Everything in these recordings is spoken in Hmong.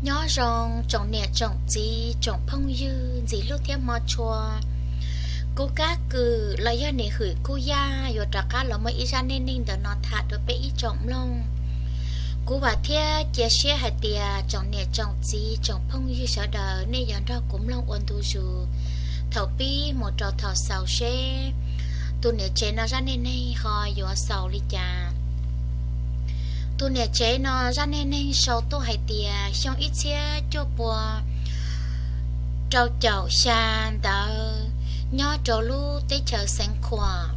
Nyob zoo tsoom niam tsoom txiv tsoom phooj ywg ntxim hlub thiab hmov tshua. Kuv Kab Kwm los yog niam Hwm Kuj Yaj yuav rov qab los muaj ib zaj neej neeg ntawm no tham rau peb ib tsoom mloog. Kuv vam thiab cia siab hais tias tsoom niam tsoom txiv tsoom phooj ywg sawv daws nej yuav nrog kuv mloog ua ntu zus thaum pib mus rau thaum xaus seb tus niam tsev no zaj neej neeg ho yuav xaus li cas. Tus niam tsev no zaj neej neeg sau tuaj hais tias xyoo ib txhiab cuaj pua rau caum xya ntawd, nyob rau lub teb chaws Xeev Khuam,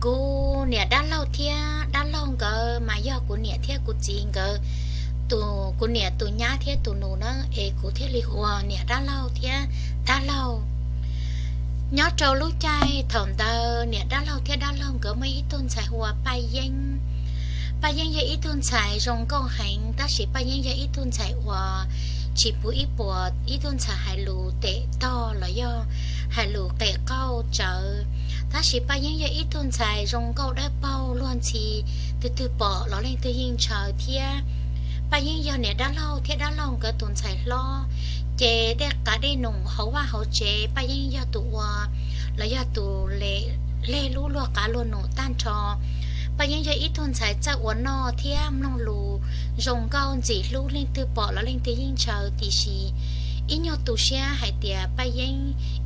kuv niam dab laug thiab dab laug nkawd mas yog kuv niam thiab kuv txiv nkawd, tus kuv niam tus nyab thiab tus nus na, es kuv thiaj li hu ua niam dab laug thiab dab laug. Nyob rau lub caij thaum ntawd niam dab laug thiab dab laug nkawd muaj ib tug ntxhais hu ua Paj Yeeb. Paj Yeeb yog ib tug ntxhais zoo nkauj heev, tab sis Paj Yeeb yog ib tug ntxhais uas tsis puv ib puas, ib tug ntxhais hais lus tes tog los yog hais lus qem qauj tsawv. Tab sis Paj Yeeb yog ib tug ntxhais zoo nkauj dawb paug luag ntxhi, twg twg pom los leej twg yeej ntshaw thiab. Paj Yeeb yog niam dab laug thiab dab laug nkawd tus ntxhais hlob, ces dej qav dej num hauv vaj hauv tsev Paj Yeeb yog tus ua los yog tus leg lub luag qav luag num tag nrho. Paj Yeeb yog ib tug ntxhais txawj ua noj thiab mloog lus, zoo nkauj ntxim hlub, leej twg pom los leej twg yeej ntshaw, tiam sis ib nyuag tu siab hais tias Paj Yeeb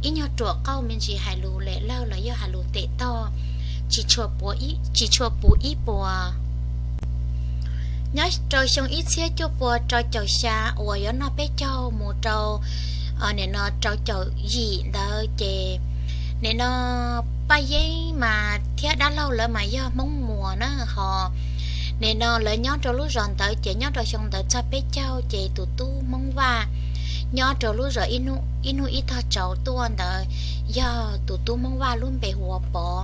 ib nyuag ruam qauj me ntsis, hais lus lem lawg los yog hais lus tes tog tsis tshua puv ib puas. Nyob rau xyoo ib txhiab cuaj pua rau caum xya uas yuav noj peb caug mus rau nim no rau caum yim ntawd ces nim no Paj Yeeb mas thiab dab laug lawv mas yog Hmoob Muas na ho. Nim no lawv nyob rau lub zos ntawd ces nyob rau xyoo ntawd txog peb caug ces tus tub Hmoob Vaj nyob rau lub zos ib hnub ib tog tsaus tuaj ntawd yog tus tub Hmoob Vaj lub npe hu ua Pov.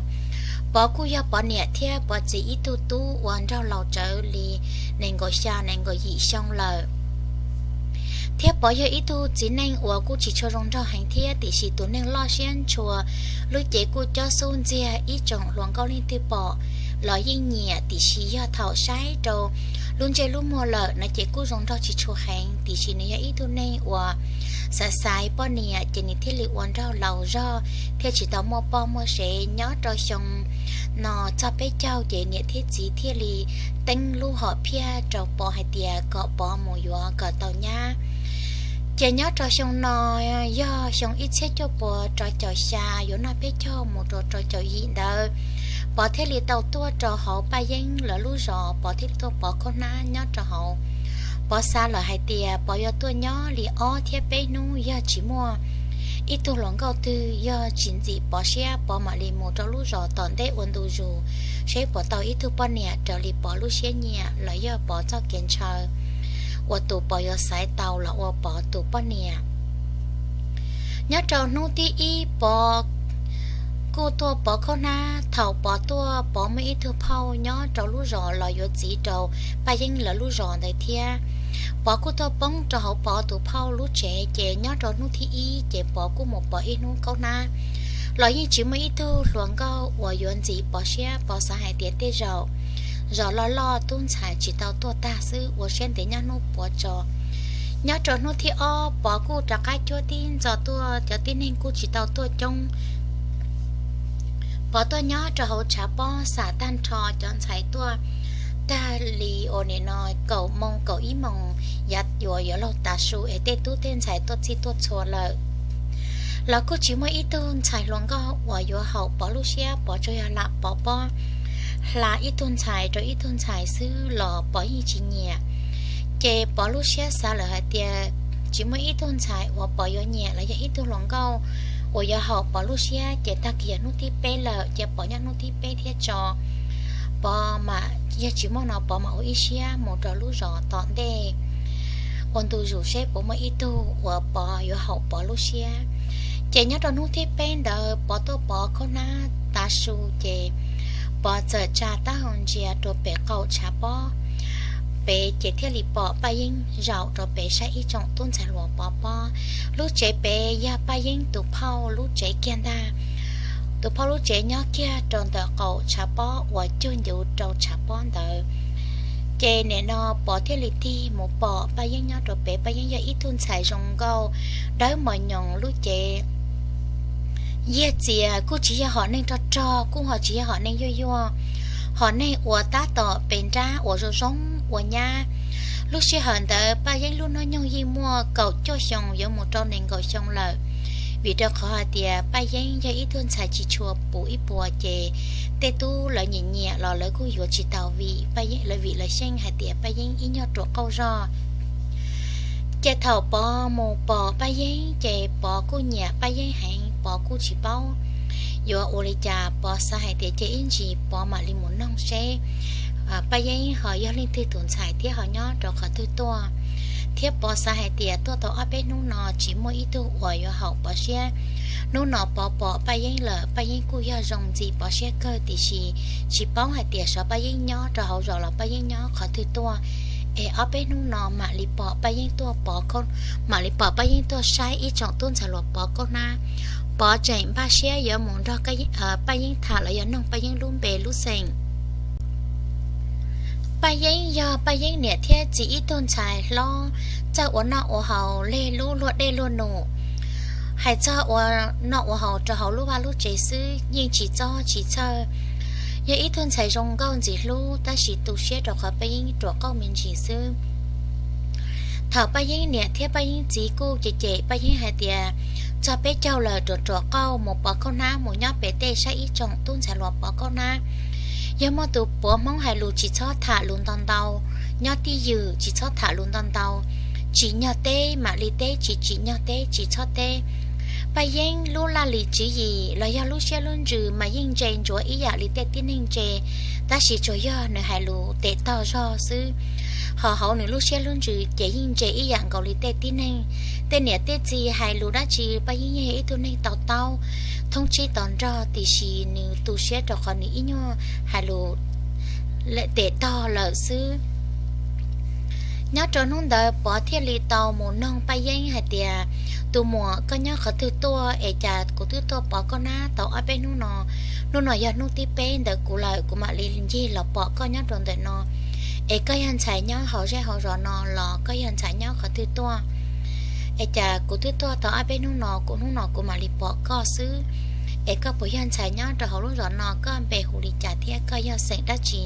Pov kuj yog Pov niam thiab Pov txiv ib tug tub uas nraug laus tsawv li nees nkaum xya nees nkaum yim xyoo lawm. Thiab Pov yog ib tug txiv neej uas kuj tsis tshua zoo nraug heev thiab, tiam sis tus neeg loj siab ntshua, lub cev kuj cob xub ntxiag, ib tsoom hluas nkauj leej twg pom los yeej nyiam, tiam sis yog thaum saib rau lub ntsej lub muag lawm no ces kuj zoo nraug tsis tshua heev, tiam sis nws yog ib tug neeg uas xaiv xaiv poj niam ces nws thiaj li ua nraug laus zog thiaj tsis tau muaj poj muaj sev. Nyob rau xyoo no txog peb caug ces niam thiab txiv thiaj li teeb lub hom phiaj rau Pov hais tias kom Pov mus yuav kom tau nyab. Ces nyob rau xyoo no yog xyoo ib txhiab cuaj pua rau caum xya yuav noj peb caug mus rau rau caum yim ntawd, Pov thiaj li tau tuaj rau hauv Paj Yeeb lawv lub zos, Pov thiaj li tuaj pov khaub hnab nyob rau hauv. Pov xav lawm hais tias Pov yuav tuaj nyob li ob thiab peb hnub, yog tsis muaj ib tug hluas nkauj twg yog tsis ntxim Pov siab, Pov mam li mus rau lub zos tom ntej ua ntu zus seb puas tau ib tug poj niam raws li Pov lub siab nyiam los yog Pov txoj kev ntshaw uas tus Pov yuav xaiv tau los ua Pov tus poj niam. Nyob rau hnub thib ib Pov kuj tuaj pov khaub hnab, thaum Pov tuaj Pov muaj ib tug phauj nyob rau lub zos los yuav txiv rau Paj Yeeb lawv lub zos ntawd thiab. Pov kuj tuaj poob rau hauv Pov tus phauj lub tsev, ces nyob rau hnub thib ib ces Pov kuj mus pov ib hnub khaub hnab los yeej tsis muaj ib tug hluas nkauj uas yuav ntxim Pov siab. Pov xav hais tias tej zaum zos loj loj tub ntxhais tsis tau tuaj tag xwb, ua siab ntev nyob hnub puav tso. Nyob rau hnub thib ob Pov kuj rov qab cuab tib ntxo tuaj, cov tib neeg kuj tsis tau tuaj coob. Pov tuaj nyob rau hauv tshav pob xam tag nrho, cov ntxhais tuaj tag li uas nim no kaum moos kaum ib moos yav yuav yuav luag tav su es tej tub tej ntxhais tuaj txhij tuaj txhua lawm. Los kuj tsis muaj ib tug ntxhais hluas nkauj uas yuav haum Pov lub siab, Pov tsuas yog lam Pov pob hla ib tug ntxhais rau ib tug ntxhais xwb los Pov yeej tsis nyiam. Ces Pov lub siab xav lawm hais tias tsis muaj ib tug ntxhais uas Pov yuav nyiam los yog ib tug hluas nkauj uas yuav haum Pov lub siab, ces tag kis yog hnub thib peb lawm, cia Pov nyob hnub thib peb thiab tso. Pov mas yog tsis muaj no Pov mam ua ib siab mus rau lub zos tom ntej ua ntu zus seb puas muaj ib tug uas Pov yuav haum Pov lub siab. Ces nyob rau hnub thib peb ntawd Pov tuaj pov khaub hnab tav su ces Pov txawm tsa taub hau ntsia rau pem qaum tshav pob pem ces thiaj li pom Paj Yeeb zaum rau pem saib ib tsoom tub ntxhais hluas Pov pob. Lub tsev pem yog Paj Yeeb tus phauj lub tsev kiag ntag. Tus phauj lub tsev nyob kiag rau ntawm qaum tshav pob uas cuag ncuv rau tshav pob ntawd. Ces nim no Pov thiaj li tig mus pom Paj Yeeb nyob rau pem. Paj Yeeb yog ib tug ntxhais zoo nkauj, dawb mos nyoos, lub cev yiag txias, kuj tsis yog hom neeg rog rog, kuj ho tsis yog hom neeg yuag yuag, hom neeg uas tab tom pes nrab uas zoo zoo ua nyab. Lub sij hawm ntawd Paj Yeeb lub hnub nyoog yeej muaj kaum cuaj xyoo yuav mus rau nees nkaum xyoo lawm, vim rau qhov hais tias Paj Yeeb yog ib tug ntxhais tsis tshua puv ib puas ces tej tub lawv nyiam nyiam los lawv kuj yuav tsis tau vim Paj Yeeb, lawv vim lawv xyeej hais tias Paj Yeeb ib nyuag ruam qauj zog. Ces thaum Pov mus pom Paj Yeeb ces Pov kuj nyiam Paj Yeeb heev, Pov kuj tsis paub yuav ua li cas. Pov xav hais tias cia ib ntsis Pov mam li mus noog seb Paj Yeeb ho yog leej twg tus ntxhais thiab ho nyob rau qhov twg tuaj. Thiab Pov xav hais tias tuaj tau ob peb hnub no tsis muaj ib tug uas yuav haum Pov siab. Hnub no Pov pom Paj Yeeb lawm, Paj Yeeb kuj yog zoo ntxim Pov siab kawg, tiam sis tsis paub hais tias xyov Paj Yeeb nyob rau hauv zos los Paj Yeeb nyob qhov twg tuaj. Es ob peb hnub no mam li pom Paj Yeeb tuaj Pov, mam li pom Paj Yeeb tuaj saib ib tsoom tub ntxhais hluas Pov kaub hnab. Pov tseem npaj siab yuav mus nrog Paj Yeeb tham los yog noog Paj Yeeb lub npe lub xeem. Paj Yeeb yog Paj Yeeb niam thiab txiv ib tug ntxhais hlob, txawj ua noj ua haus, leg lub luag dej luag num, hais txog ua noj ua haus rau hauv lub vaj lub tsev xwb, yeej tsis txob tsis txhawj. Yog ib tug ntxhais zoo nkauj ntxim hlub, tab sis tu siab rau qhov Paj Yeeb ruam qauj me ntsis xwb. Thaum Paj Yeeb niam thiab Paj Yeeb txiv kuj cem cem Paj Yeeb hais tias, txog peb caug lawm ruam ruam qauj, mus pov kaub hnab mus nyob pem tej saib ib tsoom tub ntxhais hluas pov kaub hnab. Yog muaj tus puav Hmoob hais lus tsis txhob tham lus ntau ntau, nyob twj ywm tsis txhob tham lus ntau ntau. Tsim nyog teb mam li teb, tsis tsim nyog teb tsis txhob teb. Paj Yeeb lub laj lim tswv yim los yog lub siab lub ntsws mas yeej ntse ntsuav ib yam li tej tib neeg ntse, tab sis tsuas yog nws hais lus tes tog zog xwb. Ho hauv nws lub siab lub ntsws ces yeej ntse ib yam nkaus li tej tib neeg. Tej niam tej txiv hais lus dab tsi Paj Yeeb yeej yog ib tug neeg to taub, thoob tsib to nrog, tiam sis nws tu siab rau qhov nws ib nyuag hais lus tes tog lawm xwb. Nyob rau hnub ntawd Pov thiaj li tau mus noog Paj Yeeb hais tias, tus muam, koj nyob qhov twg tuaj es cas kuv twb tuaj pov koj hnab tau ob peb hnub no, hnub no yog hnub thib peb ntawm kuv lawm, kuv mam li ncig los pom koj nyob rau ntawm no. Es koj yog ntxhais nyob hauv zej hauv zos no los koj yog ntxhais nyob qhov twg tuaj? Es cas kuv twb tuaj tau ob peb hnub no, kuv hnub no kuv mam li pom koj xwb. Es koj puas yog ntxhais nyob rau hauv lub zos no, koj npe hu li cas thiab koj yog xeem dab tsi?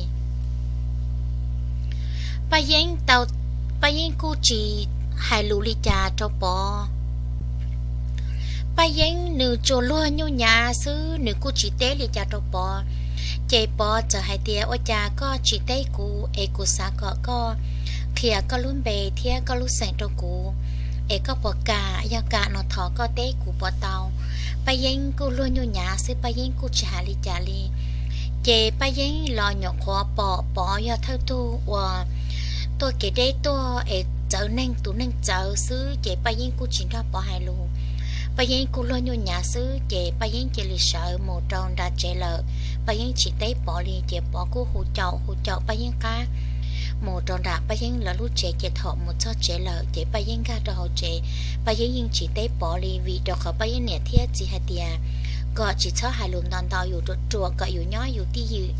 Paj Yeeb tau, Paj Yeeb kuj tsis hais lus li cas rau Pov. Paj Yeeb nws tsuas luag nyuj nyav xwb, nws kuj tsis teb li cas rau Pov. Ces Pov txawm hais tias, ua cas koj tsis teb kuv es kuv xav kom koj qhia koj lub npe thiab koj lub xeem rau kuv, es koj puas kam? Yog kam no thov koj teb kuv puas tau? Paj Yeeb kuj luag nyuj nyav xwb, Paj Yeeb kuj tsis hais li cas li. Ces Paj Yeeb los nyuam qhuav pom Pov yog thawj tug uas tuaj kev deb tuaj es txawv neeg tus neeg txawv xwb, ces Paj Yeeb kuj tsis nrog Pov hais lus. Paj Yeeb kuj luag nyuj nyav xwb, ces Paj Yeeb cia li sawv mus rau nram tsev lawm. Paj Yeeb tsis teb Pov li, ces Pov kuj hu caum hu caum Paj Yeeb qab mus rau nram Paj Yeeb lawv lub tsev, ces thaum mus txog tsev lawm ces Paj Yeeb nkag rau hauv tsev. Paj Yeeb yeej tsis teb Pov li, vim rau qhov Paj Yeeb niam thiab txiv hais tias kom tsis txhob hais lus ntau ntau, yus ruam ruam kom yus nyob yus twj ywm,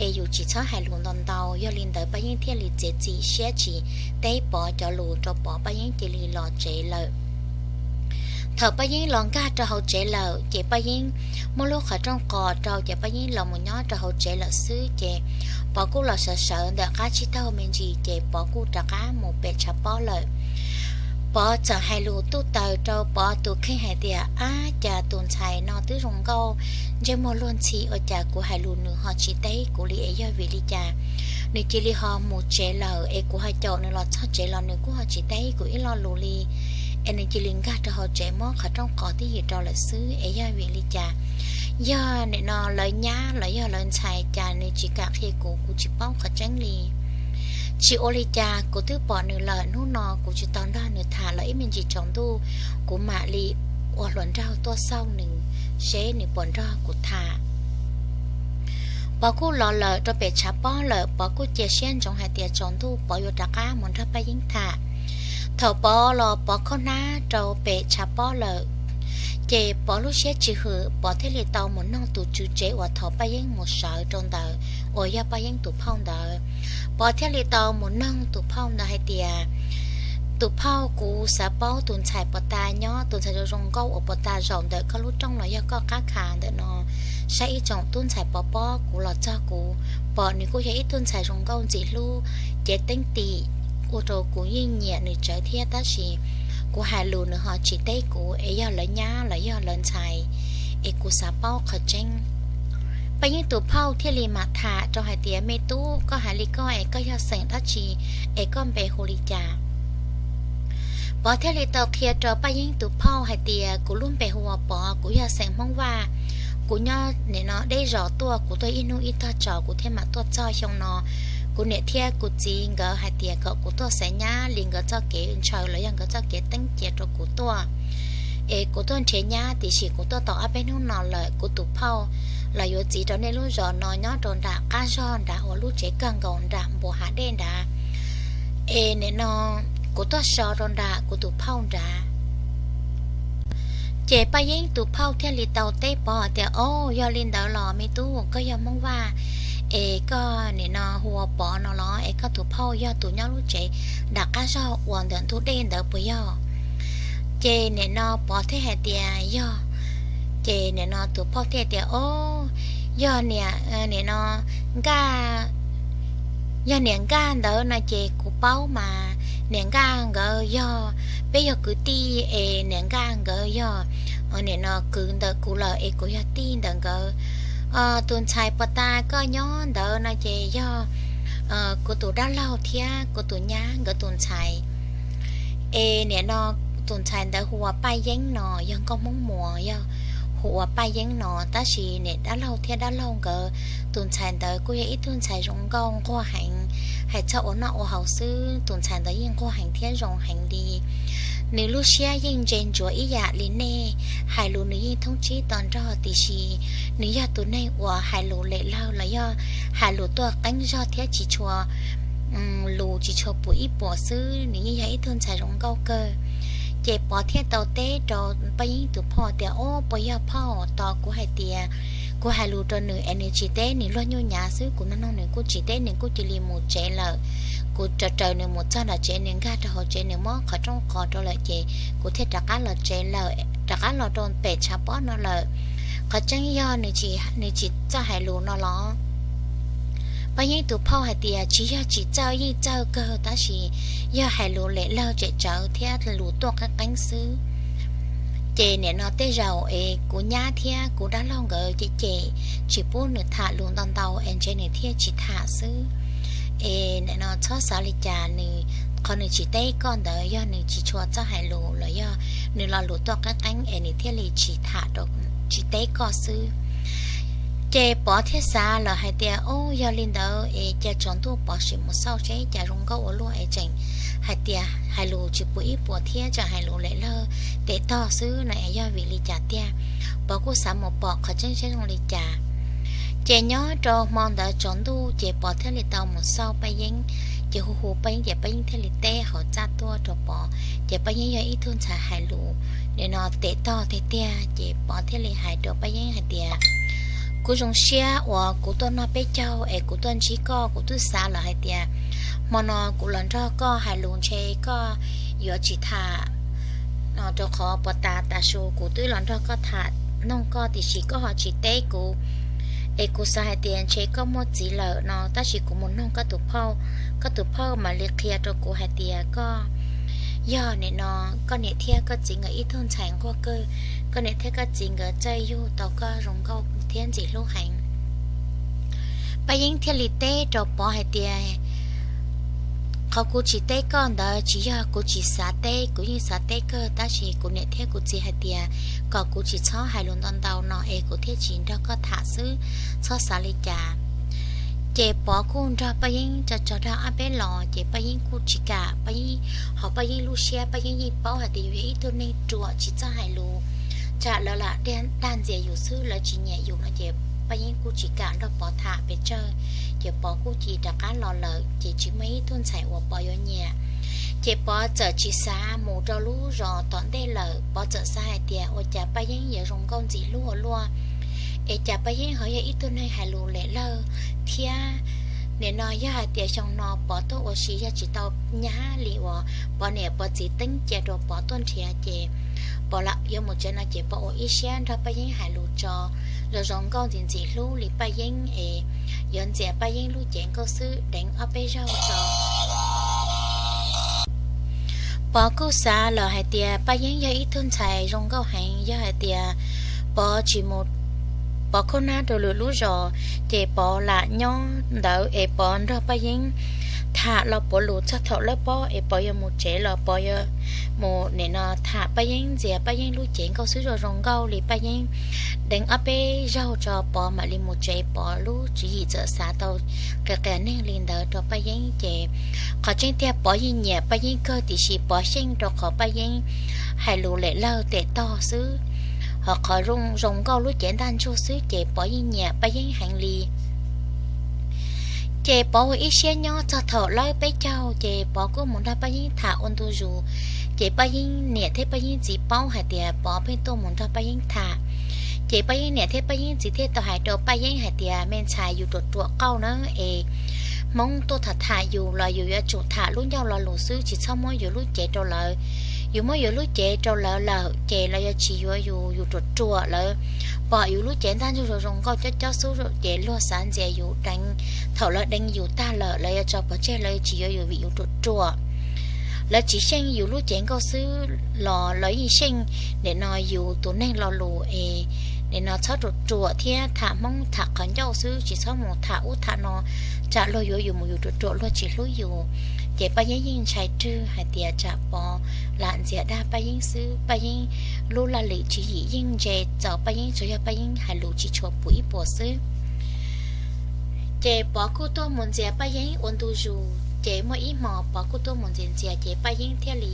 es yus tsis txhob hais lus ntau ntau. Yog li ntawd Paj Yeeb thiaj li txiav txim siab tsis teb Pov cov lus rau Pov, Paj Yeeb cia li los tsev lawm. Thaum Paj Yeeb los nkag rau hauv tsev lawm ces Paj Yeeb muab lub qhov rooj qos rau ces Paj Yeeb los mus nyob rau hauv tsev lawm xwb, ces Pov kuj los sawv sawv ntawm qab tsib taug me ntsis, ces Pov kuj rov qab mus pem tshav pob lawm. Pov txawm hais lus tuj taws rau Pov tus kheej hais tias, ab, cas tus ntxhais no twb zoo nkauj, ntsej muag luag ntxhi, ua cas kuv hais lus nws ho tsis teb kuv li es yog vim li cas? Nws cia li ho mus tsev lawm, es kuv ho caum nws los txog tsev los nws kuj ho tsis teb kuv ib lo lus li. Es nws cia li nkag rau hauv tsev muab qhov rooj qos twj ywm rau lawm xwb, es yog vim li cas? Yog nim no lawv nyab los yog lawv ntxhais, cas nws tsis kam qhia kuv, kuv tsis paub qhov tseeb li. Tsis ua li cas, kuv twb pom nws lawm, hnub no kuv tsis tau nrog nws tham los ib me ntsis tsaus ntuj kuv mam li ua hluas nraug tuaj xauj nws seb nws puas nrog kuv tham. Pov kuj los lawm rau pem tshav pob lawm, Pov kuj cia siab ntsoov hais tias tsaus ntuj Pov yuav rov qab mus nrog Paj Yeeb tham. Thaum Pov los Pov khaub hnab rau pem tshav pob lawm, ces Pov lub siab tsis hwm, Pov thiaj li tau mus noog tus tswv tsev uas thaum Paj Yeeb mus sawv rau ntawd uas yog Paj Yeeb tus phauj ntawd. Pov thiaj li tau mus noog tus phauj ntawd hais tias, tus phauj, kuv xav paub tus ntxhais puas tas nyob, tus ntxhais zoo zoo nkauj uas puas tas zaum ntawm koj lub rooj los yog koj qab kha ntawm no, saib ib tsoom tub ntxhais Pov pob kuv los txog kuv pom nws kuj yog ib tug ntxhais zoo nkauj ntxim hlub, cev teeb tim, ua rau kuv yeej nyiam nws tsawv thiab, tab sis kuv hais lus nws ho tsis teb kuv, es yog lawv nyab los yog lawv ntxhais, es kuv xav paub qhov tseeb. Paj Yeeb tus phauj thiaj li mam tham rau hais tias, me tub, koj hais li koj es koj yog xeem dab tsi, es koj npe hu li cas? Pov thiaj li tau qhia rau Paj Yeeb tus phauj hais tias, kuv lub npe hu ua Pov, kuv yog xeem Hmoob Vaj, kuv nyob nim no deb zos tuaj, kuv tuaj ib hnub ib tog tso kuv thiaj mam tuaj txog xyoo no. Kuv niam thiab kuv txiv nkawd hais tias kom kuv tuaj xaiv nyab li nkawd txoj kev ntshaw los yog nkawd txoj kev teeb cia rau kuv tuaj, es kuv tuaj nrhiav nyab, tiam sis kuv tuaj tau ob peb hnub no lawm, kuv tus phauj los yuav txiv rau nej lub zos no nyob rau nram qab zog nram uas lub tsev kawg nkaus nram npus hav dej nrad, es nim no kuv tuaj so rau nram kuv tus phauj nrad. Ces Paj Yeeb tus phauj thiaj li tau teb Pov tias, o, yog li ntawd los me tub, koj yog Hmoob Vaj, es koj nim no hu ua Pov no los, es koj tus phauj yog tus nyob lub tsev nram qab zog uas ntawm ntug dej ntawd puas yog? Ces nim no Pov thiaj hais tias, yog. Ces nim no tus phauj thiaj tias, o, yog niam, nim no Nkaj, yog niam Nkaj ntawd no ces kuv paub mas, niam Nkaj nkawd yog, peb yog kwv tij es niam Nkaj nkawd yog nim no kwv ntawm kuv lawm es kuv yog tij ntawm nkawd. Tus ntxhais puas tas koj nyob ntawd no ces yog kuv tus dab laug thiab kuv tus nyab nkawd tus ntxhais. Es nim no tus ntxhais ntawd hu ua Paj Yeeb no, yog nkauj Hmoob Muas, yog hu ua Paj Yeeb no, tab sis niam dab laug thiab dab laug nkawd tus ntxhais ntawd kuj yog ib tug ntxhais zoo nkauj nquag heev, hais txog ua noj ua haus xwb tus ntxhais ntawd yeej nquag heev thiab zoo heev li. Nws lub siab yeej ntse ntsuav ib yam li nej, hais lus nws yeej thoob tsib to nrog, tiam sis nws yog tus neeg uas hais lus lem lawg los yog hais lus tuaj qeeb zog thiab tsis tshua, lus tsis tshua puas ib puas xwb, nws yeej yog ib tug ntxhais zoo nkauj kawg. Ces Pov thiaj tau teb rau Paj Yeeb tus phauj tias, o, puas yog phauj, tos kuv hais tias, kuv hais lus rau nws es nws tsis teb, nws luag nyuj nyav xwb, kuv nug nug nws kuj tsis teb, nws kuj cia li mus tsev lawm. Kuv raws raws nws mus txog nram tsev, nws nkag rau hauv tsev, nws muab qhov rooj qos rau lawm ces kuv thiaj rov qab los tsev lawm, rov qab los rau pem tshav pob no lawm. Qhov tseeb yog nws tsis txawj hais lus no los? Paj Yeeb tus phauj hais tias, tsis yog tsis txawj, yeej txawj kawg, tab sis yog hais lus lem lawg tsem tsawv thiab lus tuaj qeeb qeeb xwb. Ces nim no tej zaum es kuv nyab thiab kuv dab laug nkawd cem cem, tsis pub nws tham lus ntau ntau es ntshe nws thiaj tsis tham xwb. Es nim no txhob xav li cas, nws, qhov nws tsis teb koj ntawd yog nws tsis tshua txawj hais lus los yog nws lo lus tuaj qeeb qeeb es nws thiaj li tsis tham, tsis teb koj xwb. Ces Pov thiaj xav lawm hais tias, o, yog li ntawd es cia tsaus ntuj Pov sim mus xauj seb cas zoo nkauj ua luaj es tseem hais tias hais lus tsis puas ib puas thiab tseem hais lus lem lawg tes tog xwb no es yog vim li cas tiag. Pov kuj xav mus pom qhov tseeb seb zoo li cas. Ces nyob rau hmo ntawd tsaus ntuj ces Pov thiaj li tau mus xauj Paj Yeeb, ces hu hu Paj Yeeb ces Paj Yeeb thiaj li teb hauv txaj tuaj rau Pov. Ces Paj Yeeb yog ib tug ntxhais hais lus nim no tes tog tiag tiag, ces Pov thiaj li hais rau Paj Yeeb hais tias, kuv zoo siab uas kuv tuaj noj peb caug es kuv tuaj ntsib koj, kuv twb xav lawm hais tias hmo no kuv los nrog koj hais lus ntshe koj yuav tsis tham rau qhov puas tas tas su kuv twb los nrog koj tham, noog koj tiam sis koj ho tsis teb kuv. Es kuv xav hais tias ntshe koj muaj txiv lawm no, tab sis kuv mus noog koj tus phauj, koj tus phauj mam li qhia rau kuv hais tias koj yog nim no koj niam thiab koj txiv nkawd ib tug ntxhais nquag kawg, koj niam thiab koj txiv nkawd txawj yug tau koj zoo nkauj thiab ntxim hlub heev. Paj Yeeb thiaj li teb rau Pov hais tias, qhov kuv tsis teb koj ntawd tsis yog kuv tsis xav teb, kuv yeej xav teb kawg, tab sis kuv niam thiab kuv txiv hais tias kom kuv tsis txhob hais lus ntau ntau no es kuv thiaj tsis nrog koj tham xwb, txhob xav li cas. Ces Pov kuj nrog Paj Yeeb tso tso dag ob peb los ces Paj Yeeb kuj tsis kam, Paj Yeeb, ho Paj Yeeb lub siab Paj Yeeb yeej paub hais tias yus yog ib tug neeg ruam tsis txawj hais lus, tsam lawv lam dag ntxias yus xwb, lawv tsis nyiam yus no ces Paj Yeeb kuj tsis kam nrog Pov tham pes tsawg. Ces Pov kuj cia li rov qab los lawm ces tsis muaj ib tug ntxhais uas Pov yuav nyiam. Ces Pov txawm tsis xav mus rau lub zos tom ntej lawm, Pov txawm xav hais tias ua cas Paj Yeeb yuav zoo nkauj ntxim hlub ua luaj, es cas Paj Yeeb ho yog ib tug neeg hais lus lem lawg thiab Nim no yog hais tias xyoo no Pov tuaj ua si yog tsis tau nyab li uas Pov niam Pov txiv teeb cia rau Pov tuaj nrhiav ces Pov lam yuav mus tsev no ces Pov ua ib siab nrog Paj Yeeb hais lus tso zoo zoo nkauj ntxim ntxim hlub li Paj Yeeb es yuav ntxias Paj Yeeb lub cev nkauj xwb deev ob peb zaug tso. Pov kuj xav lawm hais tias Paj Yeeb yog ib tug ntxhais zoo nkauj heev, yog hais tias Pov tsis mus, Pov khob nab rau lwm lub zos, ces Pov lam nyob ntawd es Pov nrog Paj Yeeb tham los puav lus txog thaum lawv paub es Pov yuav mus tsev los Pov yuav mus nim no tham Paj Yeeb, ntxias Paj Yeeb lub cev nkauj xwb zoo zoo nkauj li Paj Yeeb deev ob peb zaug tso Pov mam li mus tsev. Pov lub tswv yim txawm xav tau qias qias neeg li ntawd rau Paj Yeeb ces qhov tseeb tiag Pov yeej nyiam Paj Yeeb kawg tiam sis Pov xyeej rau qhov Paj Yeeb hais lus lem lawg tes tog xwb, ho qhov zoo nkauj lub cev ntaj ntsug xwb ces Pov yeej nyiam Paj Yeeb heev li. Ces Pov ua ib siab nyob txog thaum lawb peb caug ces Pov kuj mus nrog Paj Yeeb tham ua ntu zus. Ces Paj Yeeb niam thiab Paj Yeeb txiv paub hais tias Pov pheej tuaj mus nrog Paj Yeeb tham. Ces Paj Yeeb niam thiab Paj Yeeb txiv thiaj tau hais rau Paj Yeeb hais tias, me ntxhais, yus ruam ruam qauj na es Hmoob tuaj tham tham yus los yus yuav tsum tham lub ncauj lo lus xwb, tsis txhob muab yus lub cev rau lawv. Yus muab yus lub cev rau lawv lawm ces lawv yuav tsis yuav yus, yus ruam ruam, lawv pom yus lub cev ntaj ntsug zoo zoo nkauj cob cob xub ces luag xav ntxias yus deev, thaum lawv deev yus tag lawm lawv yuav tso pov tseg, lawv tsis yuav yus vim yus ruam ruam. Lawv tsis xyeej yus lub cev nkauj xwb los lawv yeej xyeej nim no yus tus neeg lo lus es nim no txhob ruam ruam thiab tham Hmoob tham qhov ncauj xwb, tsis txhob mus tham ub tham no, tsam luag yuav yus mus yus ruam ruam luag tsis hlub yus. Ces Paj Yeeb yeej ntshai rwg hais tias tsam Pov lam ntxias dag Paj Yeeb xwb. Paj Yeeb lub laj lim tswv yim yeej ntse txaus Paj Yeeb, tsuas yog Paj Yeeb hais lus tsis tshua pum ib puas xwb. Ces Pov kuj tuaj mus ntxias Paj Yeeb ua ntu zus, ces muaj ib hmo Pov kuj tuaj mus ntxias ntxias ces Paj Yeeb thiaj li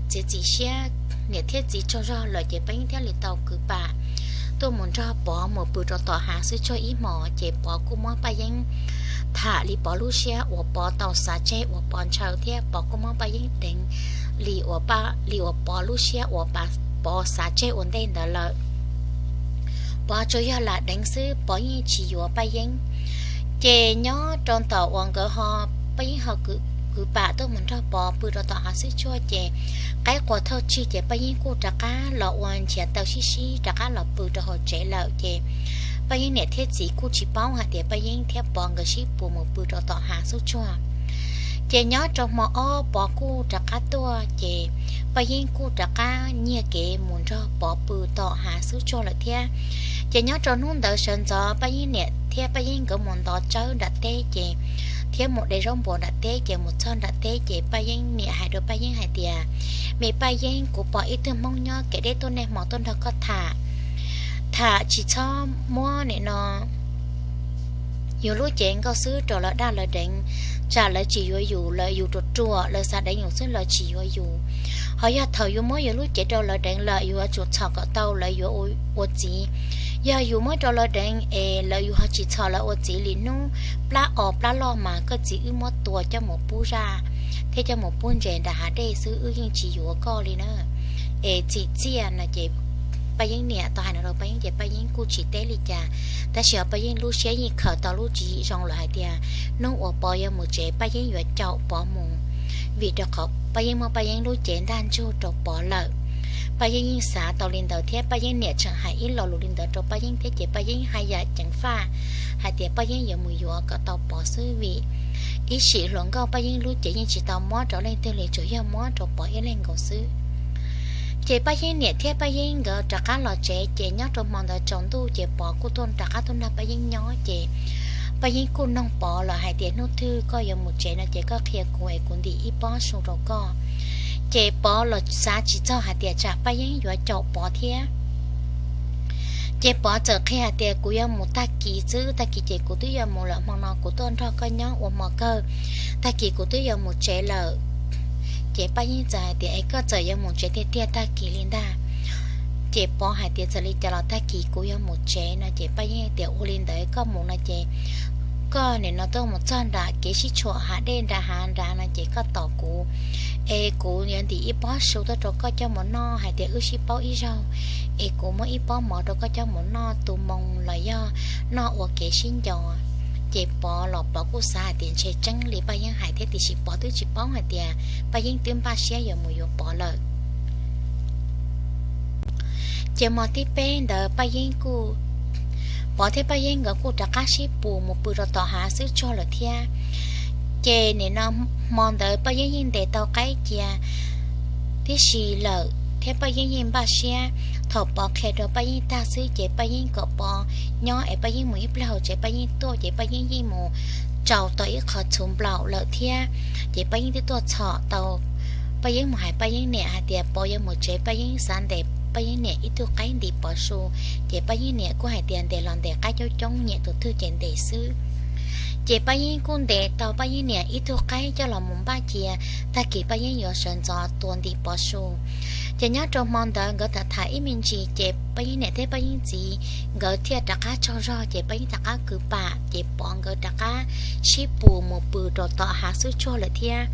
txiav txim siab, niam thiab txiv tsaug zog lawm ces Paj Yeeb thiaj li tau kwv pam tuaj mus nrog Pov mus pw rau tom hav xwb tsuag ib hmos. Ces Pov kuj muab Paj Yeeb tham li Pov lub siab uas Pov tau xav tseg uas Pov ntshaw thiab Pov kuj muab Paj Yeeb deev li uas, li uas Pov lub siab uas Pov xav tseg ua ntej ntawd lawm. Pov tsuas yog lam deev xwb, Pov yeej tsis yuav Paj Yeeb. Ces nyob rau ntawm uas nkawd ho, Paj Yeeb ho kwv pam tuaj mus nrog Pov pw rau tom hav xwb tsuag ces qaib qua thauj tsig ces Paj Yeeb kuj rov qab los ua nchiav taw sib sib rov qab los pw rau hauv tsev lawm ces Paj Yeeb niam thiab txiv kuj tsis paub hais tias Paj Yeeb thiab Pov nkawd sib puas mus pw rau tom hav xub tsuag. Ces nyob rau hmo ob Pov kuj rov qab tuaj ces Paj Yeeb kuj rov qab nyiag kev mus nrog Pov pw tom hav xub tsuag lawm thiab. Ces nyob rau hnub ntawd sawv ntxov Paj Yeeb niam thiab Paj Yeeb nkawd mus ntov tsawb nram teb ces, thiab mus de zaub npua nram teb ces mus txog nram teb ces Paj Yeeb niam hais rau Paj Yeeb hais tias, me Paj Yeeb, kuv pom ib tug Hmoob nyob kev deb tuaj nej hmo tuaj nrog koj tham, tham tsis txhob muab nim no yus lub cev nkauj xwb rau lawv daj lawv deev, tsam lawv tsis yuav yus, lawv, yus ruam ruam lawv xav deev yus xwb lawv tsis yuav yus. Ho yog thaum yus muab yus lub cev rau lawv deev lawm yus yuav tsum txhom kom tau lawv yuav ua txiv. Yog yus muab rau lawv deev es lawv, yus ho tsis txhom lawv ua txiv li hnub plab os plab loj mas koj txiv wb muab tua coj mus pub zaj thiab coj mus pub ntses nram hav dej xwb, wb yeej tsis yuav koj li na. Es txim txiaj no ces Paj Yeeb niam tau hais no rau Paj Yeeb ces Paj Yeeb kuj tsis teb li cas, tab sis Paj Yeeb lub siab yeej khaws tau lub tswv yim zoo lawm hais tias hnub uas Pov yuav mus tsev Paj Yeeb yuav caum Pov mus, vim rau qhov Paj Yeeb muab Paj Yeeb lub cev ntaj ntsug rau Pov lawm. Paj Yeeb yeej xav tau li ntawd thiab Paj Yeeb niam tseem hais ib lo lus li ntawd rau Paj Yeeb thiab ces Paj Yeeb haj yam ceev faj hais tias Paj Yeeb yuav mus yuav kom tau Pov xwb vim ib sim hluas nkauj Paj Yeeb lub cev yeej tsis tau muab rau leej twg li, tsuas yog muab rau Pov ib leeg nkaus xwb. Ces Paj Yeeb niam thiab Paj Yeeb nkawd rov qab los tsev ces nyob rau hmo ntawd tsaus ntuj ces Pov kuj tuaj rov qab tuaj nrog Paj Yeeb nyob ces Paj Yeeb kuj noog Pov lawm hais tias hnub twg koj yuav mus tsev no ces koj qhia kuv es kuv ntim ib pob su rau koj. Ces Pov los xav tsis txog hais tias tsam Paj Yeeb yuav caum Pov thiab. Ces Pov txawm qhia hais tias kuv yuav mus tag kis xwb, tag kis ces kuv twb yuav mus lawm, hmo no kuv tuaj nrog koj nyob ua hmo kawg, tag kis kuv twb yuav mus tsev lawm. Ces Paj Yeeb txawm hais tias es koj txawm yuav mus tsev tiag tiag tag kis li ntag. Ces Pov hais tias txawm li cas los tag kis kuv yuav mus tsev no ces Paj Yeeb tias ua li ntawd koj mus no ces koj nim no tuaj mus txog nram kev sib tshuam hav dej nram hav nrad no ces koj tos kuv, es kuv yuav ntim ib pob su tuaj rau koj coj mus noj hais tias wb sib paub ib zaug, es kuv muab ib pob mov rau koj coj mus noj tu moo los yog noj ua kev sib nco. Ces Pov los Pov kuj xav hais tias ntshe tseeb li Paj Yeeb hais thiab, tiam sis Pov twb tsis paub hais tias Paj Yeeb twb npaj siab yuav mus yuav Pov lawm. Ces hmo thib peb ntawd Paj Yeeb kuj, Pov thiab Paj Yeeb nkawd kuj rov qab sib pus mus pw rau tom hav xwb tsuag lawm thiab. Ces nim no hmo ntawd Paj Yeeb yeej ntes tau qaib cia tib si lawm thiab Paj Yeeb yeej npaj siab. Thaum Pov qhia rau Paj Yeeb tag xwb ces Paj Yeeb kom Pov nyob es Paj Yeeb mus ib pliag hauv tsev Paj Yeeb tuaj, ces Paj Yeeb yeej mus tsaus tau ib qho txhuv nplaum lawm thiab. Ces Paj Yeeb twb tuaj txhom tau, Paj Yeeb mus hais Paj Yeeb niam hais tias Pov yuav mus tsev, Paj Yeeb xav ntes Paj Yeeb niam ib tug qaib ntim Pov su. Ces Paj Yeeb niam kuj hais tias ntes los ntes qaib coob coob, nyiam tus twg ces ntes xwb. Ces Paj Yeeb kuj ntes tau Paj Yeeb niam ib tug qaib coj los mus npaj cia, tag kis Paj Yeeb yuav sawv ntxov tua ntim Pov su. Ces nyob rau hmo ntawd nkawd tham tham ib me ntsis ces Paj Yeeb niam thiab Paj Yeeb txiv nkawd thiaj rov qab tsaug zog, ces Paj Yeeb rov qab kwv pam, ces Pov nkawd rov qab sib pus mus pw rau tom hav xwb tsuag lawm thiab.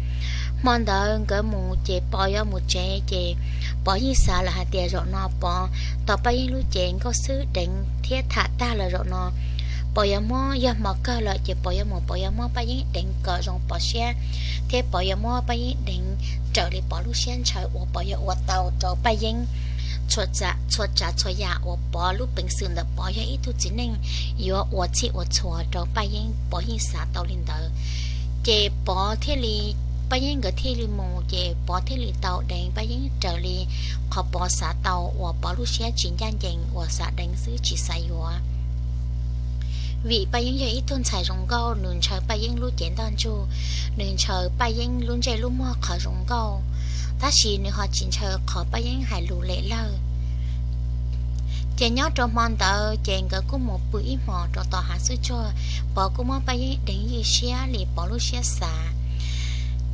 Hmo ntawd nkawd mus ces Pov yuav mus tsev, ces Pov yeej xav lawm hais tias zaum no Pov tau Paj Yeeb lub cev nkauj xwb deev thiab tham tag lawm, zaum no Pov yuav muab, yog hmo kawg lawm ces Pov yuav mus, Pov yuav muab Paj Yeeb deev kom zoo Pov siab, thiab Pov yuav muab Paj Yeeb deev raws li Pov lub siab ntshaw uas Pov yuav ua tau rau Paj Yeeb txhua tsav txhua yam uas Pov lub peev xwm ntawm Pov yog ib tug txiv neej yuav ua txhij ua txhua rau Paj Yeeb, Pov yeej xav tau li ntawd. Ces Pov thiaj li, Paj Yeeb nkawd thiaj li mus, ces Pov thiaj li tau deev Paj Yeeb raws li qhov Pov xav tau uas Pov lub siab tsis ncaj ncees uas xav deev xwb tsis xav yuav. Vim Paj Yeeb yog ib tug ntxhais zoo nkauj, nws ntshaw Paj Yeeb lub cev ntaj ntsug, nws ntshaw Paj Yeeb lub ntsej lub muag qhov zoo nkauj, tab sis nws ho tsis ntshaw qhov Paj Yeeb hais lus lem lawj. Ces nyob rau hmo ntawd ces nkawd kuj mus pw ib hmos rau tom hav xwb tsuag, Pov kuj muab Paj Yeeb deev ywj siab li Pov lub siab xav.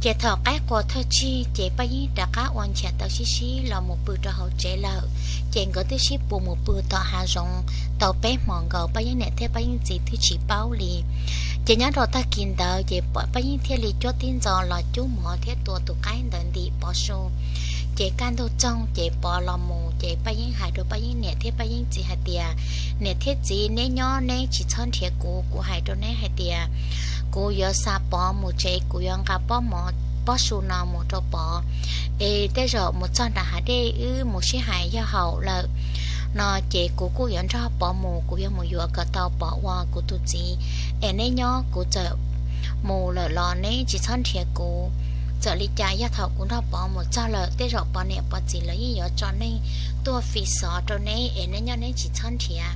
Ces thaum qaib qua thawj tsig ces Paj Yeeb rov qab ua nchias taw sib sib los mus pw rau hauv tsev lawm. Ces nkawd twb sib pus mus pw tom hav zoov tau peb hmos nkaus, Paj Yeeb niam thiab Paj Yeeb txiv twb tsis paub li. Ces nyob rau tag kis ntawd ces Paj Yeeb thiaj li cuab tib ntxo los cub mov thiab tua tus qaib ntawd ntim Pov su. Ces kaj ntug txoog ces Pov los mus ces Paj Yeeb hais rau Paj Yeeb niam thiab Paj Yeeb txiv hais tias, niam thiab txiv, neb nyob neb tsis txhob nrhiav kuv, kuv hais rau neb hais tias kuv yuav xa Pov mus tsev, kuv yuav nqa pob mov pob su no mus rau Pov, es tej zaum mus txog nram hav dej wb mus sib hais yog haum lawm no ces kuv kuj yuav nrog Pov mus, kuv yuav mus yuav kom tau Pov ua kuv tus txiv. Es neb nyob, kuv txawm mus lawm los neb tsis txhob nrhiav kuv. Txawm li cas yog thaum kuv nrog Pov mus txog lawm tej zaum Pov niam Pov txiv lawv yeej yuav tso neeg tuaj fi xov rau neb, es neb nyob neb tsis txhob nrhiav.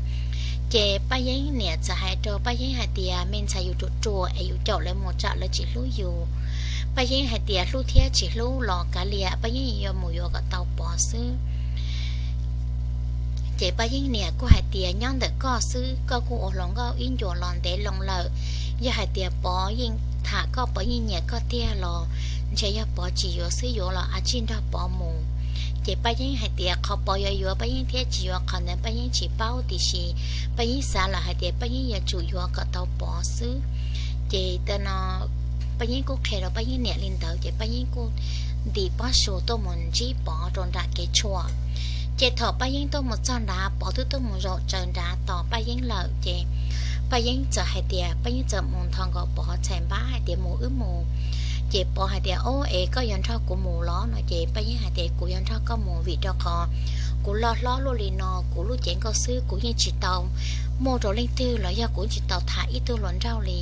Ces Paj Yeeb niam txawm hais rau Paj Yeeb hais tias me ntxhais, yus ruam ruam es yus caum lawv mus tsam lawv tsis hlub yus. Paj Yeeb hais tias hlub thiab tsis hlub los kav liam, Paj Yeeb yuav mus yuav kom tau Pov xwb. Ces Paj Yeeb niam kuj hais tias nyob ntawm koj xwb, koj kuj ua hluas nkauj ib ncua los ntev loo lawm. Yog hais tias Pov yeej tham koj, Pov yeej nyiam koj tiag los ntshe yog Pov tsis yuav xwb, yuav los a tsij nrog Pov mus. Ces Paj Yeeb hais tias qhov Pov yuav yuav Paj Yeeb thiab tsis yuav qhov ntawd Paj Yeeb tsis paub, tiam sis Paj Yeeb xav lawm hais tias Paj Yeeb yuav tsum yuav kom tau Pov xwb. Ces tam no Paj Yeeb kuj qhia rau Paj Yeeb niam li ntawd ces Paj Yeeb kuj ntim pob su tuaj mus ntsib Pov rau nram kev tshuam. Ces thaum Paj Yeeb tuaj mus txog nrad, Pov twb tuaj mus zaum tsaws nrad tos Paj Yeeb lawm ces Paj Yeeb txawm hais tias, Paj Yeeb txawm mus nthos nkaus Pov txhais npab hais tias mus wb mus. Ces Pov hais tias, Ob, es koj yuav nrog kuv mus los? No ces Paj Yeeb hais tias, Kuv yuav nrog koj mus vim rau qhov kuv loj hlob luaj li no, kuv lub cev nkauj xwb kuv yeej tsis tau muaj rau leej twg los yog kuv tsis tau tham ib tug hluas nraug li.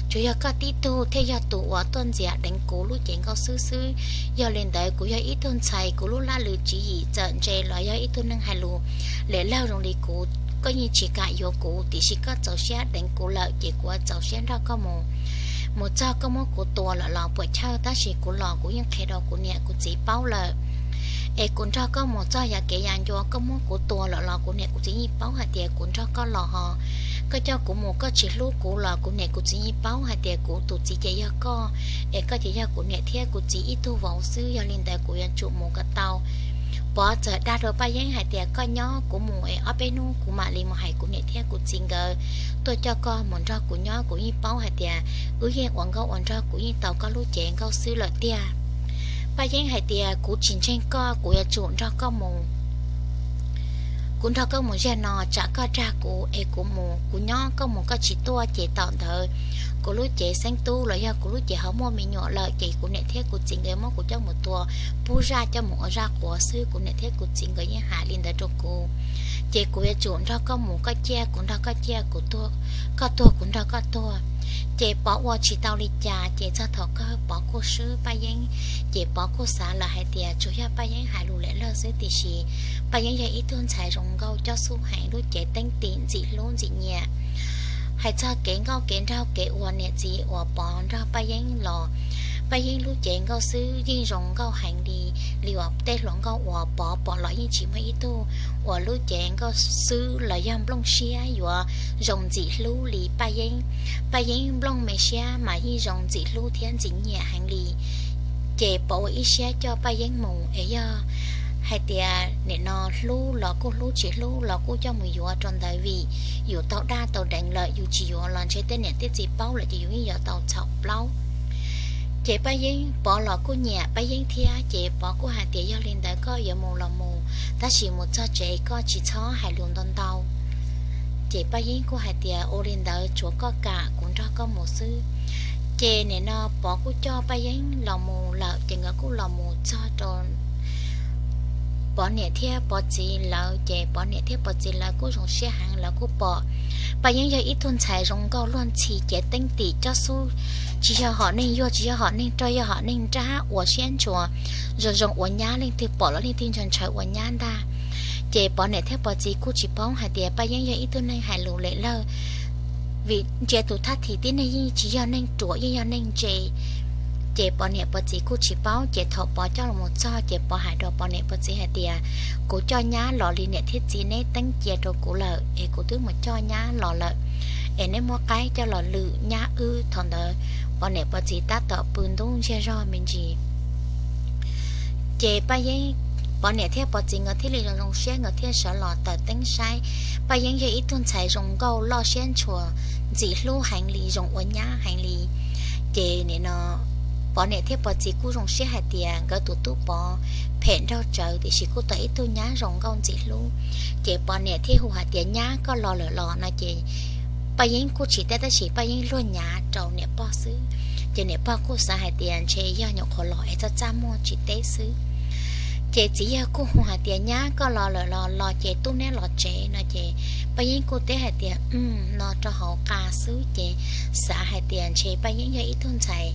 Tsuas yog koj tib tug thiaj yog tus uas tuaj ntxias deev kuv lub cev nkauj xwb xwb. Yog li ntawd kuv yog ib tug ntxhais, kuv lub laj lwm tswv yim txawm ntse los yog ib tug neeg hais lus lem lawj zoo li kuv, koj yeej tsis kam yuav kuv, tiam sis koj txaus siab deev kuv lawm ces kuv txaus siab nrog koj mus. Mus txog koj muab kuv tua lawm los puas chawj, tab sis kuv los kuv yeej qhia rau kuv niam kuv txiv paub lawm. Es kuv nrog koj mus txog yav kev yav ncua, koj muab kuv tua lawm los kuv niam kuv txiv yeej paub hais tias kuv nrog koj los ho. Koj coj kuv mus koj tsis hlub kuv los kuv niam kuv txiv yeej paub hais tias kuv tus txiv ces yog koj, es koj ces yog kuv niam thiab kuv txiv ib tug vauv xwb. Yog li ntawd kuv yuav tsum mus kom tau. Pov txawm dag rau Paj Yeeb hais tias, Koj nyob, kuv mus es ob peb hnub kuv mam li mus hais kuv niam thiab kuv txiv nkawd tuaj coj koj mus nrog kuv nyob. Kuv yeej paub hais tias wb yeej ua nkauj ua nraug, kuv yeej tau koj lub cev nkauj xwb lawm tiag. Paj Yeeb hais tias, Kuv tsis ntseeg koj, kuv yuav tsum nrog koj mus. Kuv nrog koj mus zaj no tsam koj dag kuv es kuv mus kuv nyob, koj mus koj tsis tuaj ces tom ntawd kuv lub cev xeeb tub los yog kuv lub cev ho muaj me nyuam lawm ces kuv niam thiab kuv txiv nkawd muab kuv coj mus tua pub zaj coj mus ua zaj quav xwb. Kuv niam thiab kuv txiv nkawd yeej hais li ntawd rau kuv. Ces kuv yuav tsum nrog koj mus koj ciaj, kuv nrog koj ciaj, kuv tuag, koj tuag kuv nrog koj tuag. Ces Pov ua tsis tau li cas ces txog thaum kawg Pov kuj swb Paj Yeeb. Ces Pov kuj xav lawm hais tias tsuas yog Paj Yeeb hais lus lem lawj xwb, tiam sis Paj Yeeb yog ib tug ntxhais zoo nkauj cob xub heev, lub cev teeb tim ntxim hlub ntxim nyiam. Hais txog kev nkauj kev nraug kev ua niam txiv uas Pov nrog Paj Yeeb los, Paj Yeeb lub cev nkauj xwb yeej zoo nkauj heev li, li uas tej hluas nkauj uas Pov pom los yeej tsis muaj ib tug uas lub cev nkauj xwb los yog nplooj siab yuav zoo ntxim hlub li Paj Yeeb. Paj Yeeb nplooj me siab mas yeej zoo ntxim hlub thiab ntxim nyiam heev li. Ces Pov ua ib siab coj Paj Yeeb mus es yog hais tias nim no hlub los kuj hlub, tsis hlub los kuj coj mus yuav rau ntawd vim yus tau daj tau deev lawm, yus tsis yuav los ntshe tej niam tej txiv paub lawm ces yus yeej yuav tau txhaum plaub. Ces Paj Yeeb, Pov los kuj nyiam Paj Yeeb thiab ces Pov kuj hais tias yog li ntawd koj yuav mus los mus, tab sis mus txog tsev koj tsis txhob hais lus ntau ntau. Ces Paj Yeeb kuj hais tias ua li ntawd tsuav koj kam kuv nrog koj mus xwb. Ces nim no Pov kuj coj Paj Yeeb los mus lawm ces nkawd kuj los mus txog rau Pov niam thiab Pov txiv lawv ces Pov niam thiab Pov txiv lawv kuj zoo siab heev, lawv kuj pom Paj Yeeb yog ib tug ntxhais zoo nkauj luag ntxhi cev teeb tim cob xub, tsis yog hom neeg yuag, tsis yog hom neeg rog, yog hom neeg nrab uas siab ntshuas, zoo zoo ua nyab, leej twg pom los leej twg ntshaw ntshaw ua nyab ntag. Ces Pov niam thiab Pov txiv kuj tsis paub hais tias Paj Yeeb yog ib tug neeg hais lus lem lawj, vim ntsia tus thaj thim tib neeg yeej tsis yog neeg ruam, yeej yog neeg ntse. Ces Pov niam Pov txiv kuj tsis paub, ces thaum Pov coj los mus txog ces Pov hais rau Pov niam Pov txiv hais tias kuv coj nyab los li niam thiab txiv neb teeb cia rau kuv lawm es kuv twb mus coj nyab los lawm, es neb muab qaib coj los lwm nyab wb. Thaum ntawd Pov niam Pov txiv tab tom pw ntub ntsiag zog me ntsis. Ces Paj Yeeb, Pov niam thiab Pov txiv nkawd thiaj li zoo zoo siab, nkawd thiaj sawv los taws teeb saib. Paj Yeeb yog ib tug ntxhais zoo nkauj loj siab ntshuas, ntxim hlub heev li, zoo ua nyab heev li. Ces nim no Pov niam thiab Pov txiv kuj zoo siab hais tias nkawd tus tub Pov phem nraug tsawv tiam sis kuj tau ib tug nyab zoo nkauj ntxim hlub. Ces Pov niam thiaj hu hais tias nyab koj los lawm los no ces Paj Yeeb kuj tsis teb tab sis Paj Yeeb luag nyav rau niam pog xwb. Ces niam pog kuj xav hais tias ntshe yog nyuam qhuav los es txaj txaj muag tsis teb xwb. Ces txiv yawg kuj hu hais tias nyab koj los lawm los los ces tub neb los tsev no ces Paj Yeeb kuj teb hais tias no rau hauv qa xwb ces xav hais tias ntshe Paj Yeeb yog ib tug ntxhais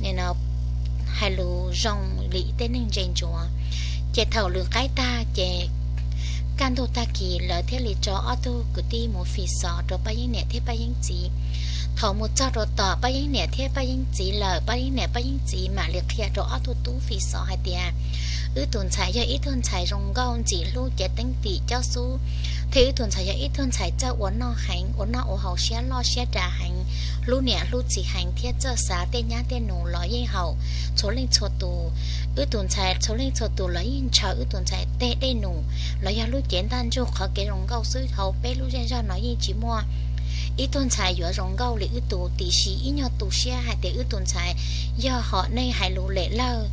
nim no hais lus zoo li tej neeg ntse ntsuav. Ces thaum lwm qaib tag ces kaj ntug tag kis lawv thiaj li tso ob tug kwv tij mus fi xov rau Paj Yeeb niam thiab Paj Yeeb txiv. Thaum mus txog rau tom Paj Yeeb niam thiab Paj Yeeb txiv lawm, Paj Yeeb niam Paj Yeeb txiv mam li qhia rau ob tug tub fi xov hais tias wb tus ntxhais yog ib tug ntxhais zoo nkauj ntxim hlub cev teeb tim cob xub, thiab wb tus ntxhais yog ib tug ntxhais txawj ua noj heev, ua noj ua haus siab loj siab dav heev, hlub niam hlub txiv heev thiab txawj xav tej nyab tej nus los yeej haum txhua leej txhua tus. Wb tus ntxhais txhua leej txhua tus los yeej ntshaw wb tus ntxhais tej dej num los yog lub cev ntaj ntsug qhov kev zoo nkauj xwb, hauv peb lub zej zog no yeej tsis muaj ib tug ntxhais yuav zoo nkauj li wb tus. Tiam sis ib nyuag tu siab hais tias wb tus ntxhais yog hom neeg hais lus lem lawj,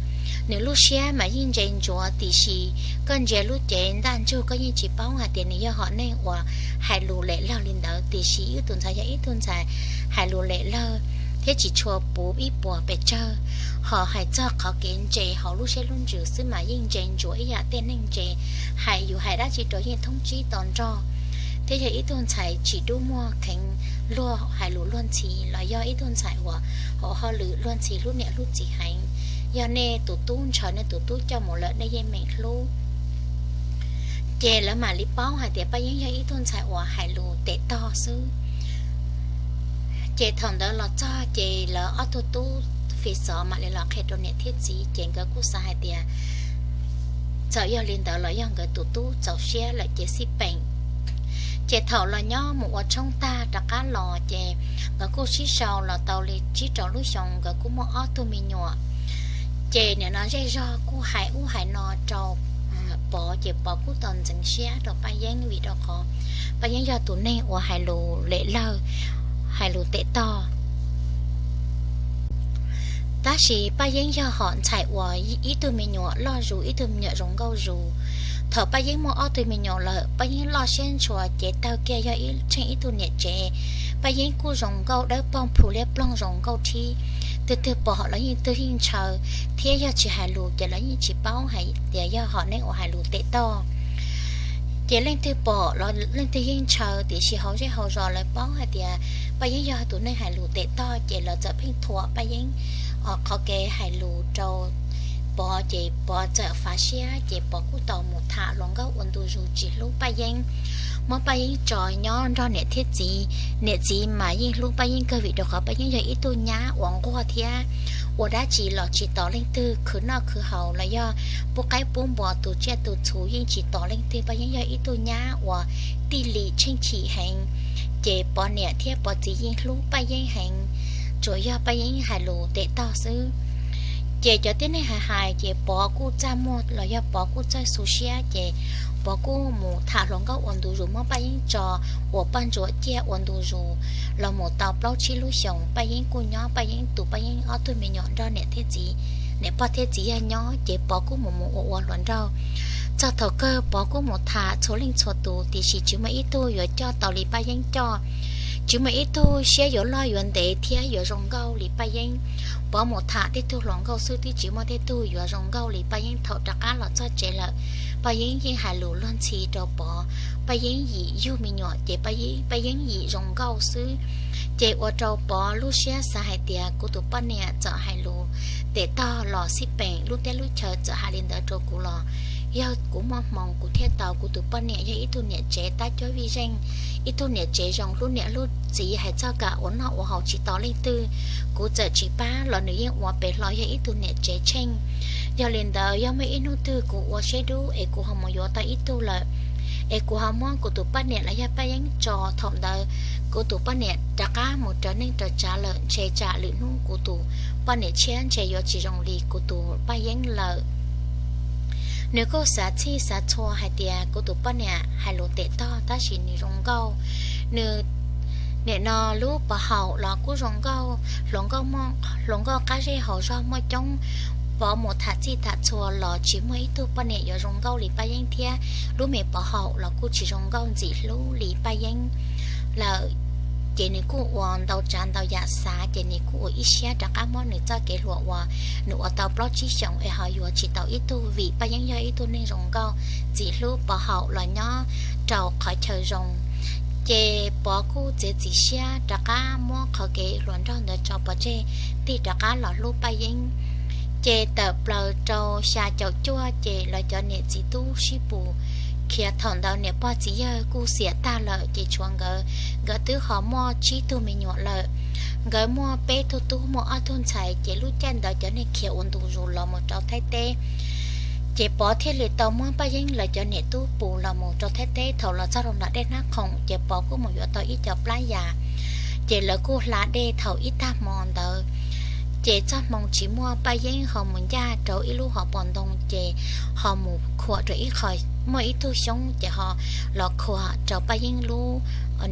nws lub siab mas yeej ntse ntsuav, tiam sis koj ntsia lub cev ntaj ntsug koj yeej tsis paub hais tias nws yog hom neeg uas hais lus lem lawj li ntawd. Tiam sis wb tus ntxhais yog ib tug ntxhais hais lus lem lawj thiab tsis tshua puv ib puas pes tsawg, ho hais txog qhov kev ntse hauv lub siab lub ntsws xwb mas yeej ntse ntsuav ib yam tej neeg ntse, hais yus hais dab tsi rau yeej thoob tsib to nrog, thiab yog ib tug ntxhais tsis dub muag kheev luag hais lus luag ntxhi los yog ib tug ntxhais uas hauv hauj lwm luag ntxhi hlub niam hlub txiv heev. Yog nej tus tub ntshaw nej tus tub coj mus lawm nej yeej meem hlub. Ces lawv mam li paub hais tias Paj Yeeb yog ib tug ntxhais uas hais lus tes tog xwb. Ces thaum ntawd los txog ces lawv ob tug tub fi xov mam li los qhia rau niam thiab txiv, ces nkawd kuj xav hais tias txawm yog li ntawd los yog nkawd tus tub txaus siab lawm ces xij peem. Ces thaum los nyob mus ua tshoob tag rov qab los ces nkawd kuj sib sau los tau li tsib rau lub xyoo, nkawd kuj muaj ob tug me nyuam. Ces nim no zej zog kuj hais ub hais no rau Pov, ces Pov kuj tau ntxeev siab rau Paj Yeeb vim rau qhov Paj Yeeb yog tus neeg uas hais lus lem lawj, hais lus tes tog. Tab sis Paj Yeeb yog hom ntxhais uas ib tug me nyuam loj zus, ib tug me nyuam zoo nkauj zus. Thaum Paj Yeeb muaj ob tug me nyuam lawm, Paj Yeeb loj siab ntshua ces tawg kiag yog ib, tsheej ib tug niam tsev. Paj Yeeb kuj zoo nkauj dawb paug plhu liab ploog zoo nkauj thib. Twg twg pom los yeej twg yeej ntshaw, thiab yog tsis hais lus ces lawv yeej tsis paub hais tias yog hom neeg uas hais lus tes tog. Ces leej twg pom los leej twg yeej ntshaw, tiam sis hauv zej hauv zos lawv paub hais tias Paj Yeeb yog tus neeg hais lus tes tog, ces lawv txawm pheej thuam Paj Yeeb qhov kev hais lus rau Pov, ces Pov txawm fav siab, ces Pov kuj tau mus tham hluas nkauj ua ntu zus tsis hlub Paj Yeeb, muab Paj Yeeb tso nyob nrog niam thiab txiv. Niam txiv mas yeej hlub Paj Yeeb kawg vim rau qhov Paj Yeeb yog ib tug nyab uas nquag thiab ua dab tsi los tsis tos leej twg, khwv noj khwv haus los yog pub qaib pub npua tu tsiaj tu txhu yeej tsis tos leej twg. Paj Yeeb yog ib tug nyab uas tij lim tsheej chim heev, ces Pov niam thiab Pov txiv yeej hlub Paj Yeeb heev, tsuas yog Paj Yeeb hais lus tes tog xwb. Ces cov tib neeg hais hais ces Pov kuj txaj muag los yog Pov kuj txawj xu siab, ces Pov kuj mus tham hluas nkauj ua ntu zus muab Paj Yeeb tso ua poj ntsuam ciaj ua ntu zus los mus tau plaub tsib lub xyoos. Paj Yeeb kuj nyob Paj Yeeb tus, Paj Yeeb ob tug me nyuam nrog niam thiab txiv, niam pog thiab txiv yawg nyob, ces Pov kuj mus mus ua ua hluas nraug txog thaum kawg Pov kuj mus tham txhua leej txhua tus, tiam sis tsis muaj ib tug yuav coj tau li Paj Yeeb coj. Tsis muaj ib tug siab yuav loj yuav ntev thiab yuav zoo nkauj li Paj Yeeb. Pov mus tham tej tug hluas nkauj xwb twb tsis muaj tej tug yuav zoo nkauj li Paj Yeeb. Thaum rov qab los txog tsev lawm, Paj Yeeb yeej hais lus luag ntxhi rau Pov. Paj Yeeb yim yug me nyuam ces Paj Yeeb, Paj Yeeb yim zoo nkauj xwb. Ces ua rau Pov lub siab xav hais tias kuv tus poj niam txawm hais lus tes tog los xij peem, lub teb lub chaw txawm hais li ntawd rau kuv los yog kuv muaj hmoo kuv thiaj tau. Kuv tus poj niam yog ib tug niam tsev tab cuab vij zeej, ib tug niam tsev zoo, hlub niam hlub txiv, hais txog kam ua noj ua haus tsis tos leej twg. Kuv txawm tsis pab los nws yeej ua pem hlo, yog ib tug niam tsev tsheej. Yog li ntawd yog muaj ib hnub twg kuv ua siab dub es kuv ho mus yuav tau ib tug lawm, es kuv ho muab kuv tus poj niam los yog Paj Yeeb tso, thaum ntawd kuv tus poj niam rov qab mus raws neej raws tsav lawm, ntshe tsam lwm hnub kuv tus poj niam tshiab ntshe yuav tsis zoo li kuv tus Paj Yeeb lawm. Nws kuj xav txhij xav txhua hais tias kuv tus poj niam hais lus tes tog tab sis nws zoo nkauj. Nws nim no lub pov haum los kuj zoo nkauj, hluas nkauj, hluas nkauj qab zej hauv zog muaj coob. Pov mus tham txhij tham txhua los tsis muaj ib tug poj niam yuav zoo nkauj li Paj Yeeb thiab, lub me pov haum los kuj tsis zoo nkauj ntxim hlub li Paj Yeeb lawm. Ces nws kuj ua ntau tsav ntau yam xav, ces nws kuj ua ib siab rov qab muab nws txoj kev hluas uas nws ua tau plaub tsib xyoos es ho yuav tsis tau ib tug, vim Paj Yeeb yog ib tug neeg zoo nkauj ntxim hlub, pov haum los nyob rau qhov chaw zoo. Ces Pov kuj txiav txim siab rov qab muab qhov kev hluas nraug ntawd tso pov tseg, tig rov qab los hlub Paj Yeeb. Ces tawm plaws rau xya caum cuaj ces lawv cov niam txiv tub sib pus khiav, thaum ntawd niam pog txiv yawg kuj xiam tag lawm ces tshuav nkawd, nkawd twb ho muaj tsib tug me nyuam lawm. Nkawd muaj peb tug tub muaj ob tug ntxhais, ces lub caij ntawd cov neeg khiav ua ntu zus los mus rau Thaib teb. Ces Pov thiaj li tau muab Paj Yeeb lawv cov niam tub pus los mus rau Thaib teb. Thaum los txog rau nram dej Hnab Khoom ces Pov kuj mus yuav tau ib co plab yas, ces lawv kuj hla dej thaum ib tag hmo ntawd. Ces txoj hmoo tsis muaj, Paj Yeeb ho mus ncaj rau ib lub hauv paus ntoo ces ho mus khuam rau ib qho, muaj ib tug xyoob ces ho los khuam rau Paj Yeeb lub,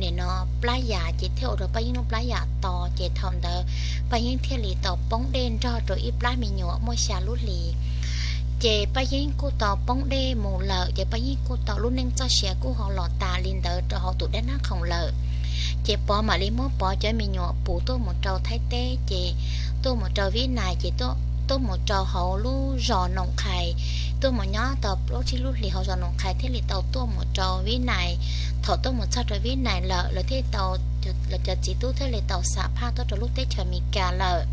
nim no, plab yas, ces thiaj ua rau Paj Yeeb lub plab yas to. Ces thaum ntawd Paj Yeeb thiaj li tau poob dej nrog rau ib plab me nyuam muaj xya lub hlis. Ces Paj Yeeb kuj tau poob dej mus lawm, ces Paj Yeeb kuj tau lub neej txoj sia kuj ho los tas li ntawd rau hauv tus dej Hnab Khoom lawm. Ces Pov mam li muab Pov cov me nyuam pus tuaj mus rau Thaib teb, ces tuaj mus rau Vib Nais, ces tuaj mus rau hauv lub zos Noom Qhais, tuaj mus nyob tau plaub tsib lub hlis hauv zos Noom Qhais thiaj li tau tuaj mus rau Vib Nais. Thaum tuaj mus txog rau Vib Nais lawm, lawv thiaj tau, lawv cov txiv tub thiaj li tau xam phaj tuaj rau lub teb chaws Amelikas lawm.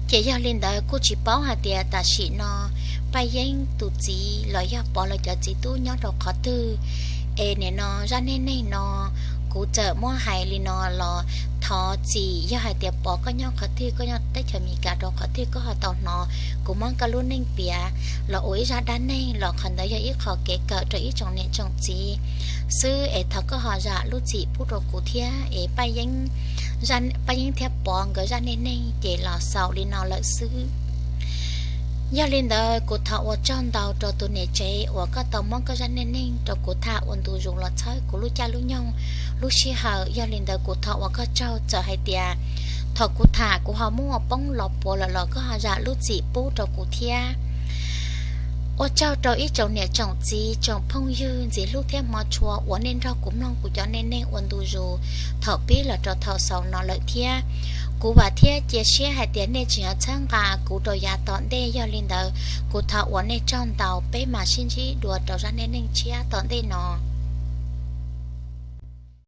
Ces yog li ntawd kuj tsis paub hais tias tam sim no Paj Yeeb tus txiv los yog Pov lawv cov txiv tub nyob rau qhov twg. Es nim no zaj neej neeg no kuv txawm muab hais li no los thov txim, yog hais tias Pov koj nyob qhov twg, koj nyob teb chaws Amelikas rau qhov twg, koj ho tau hnov kuv muab koj lub neej piav los ua ib zaj dab neeg los qhov ntawd yog ib qho kev kawm rau ib tsoom niam tsoom txiv xwb, es thov koj ho zam lub txim pub rau kuv thiab. Es Paj Yeeb, Paj Yeeb thiab Pov nkawd zaj neej neeg ces los xaus li no lawm xwb. Yog li ntawd kuv thov ua tsaug ntau rau tus niam tsev uas koj tau muab koj zaj neej neeg rau kuv tham ua ntu zus los txhawb kuv lub caij lub nyoog, lub sij hawm. Yog li ntawd kuv thov ua koj tsaug, txawm hais tias Thaum kuv tham kuv ho muab ua poob los puav lawm los koj ho zam lub txim pub rau kuv thiab. Ua tsaug rau ib tsoom niam tsoom txiv tsoom phooj ywg ntxiv hlub thiab hmov tshua uas nej nrog kuv mloog kuv cov neej neeg ua ntu zus thaum pib los rau thaum xaus no lawm thiab. Kuv vam thiab cia siab hais tias nej tseem yuav txhawb nqa kuv rau yav tom ntej, yog li ntawd kuv thov ua nej tsaug ntau, peb mam sib ntsib dua rau zaj neej neeg tshiab tom ntej no.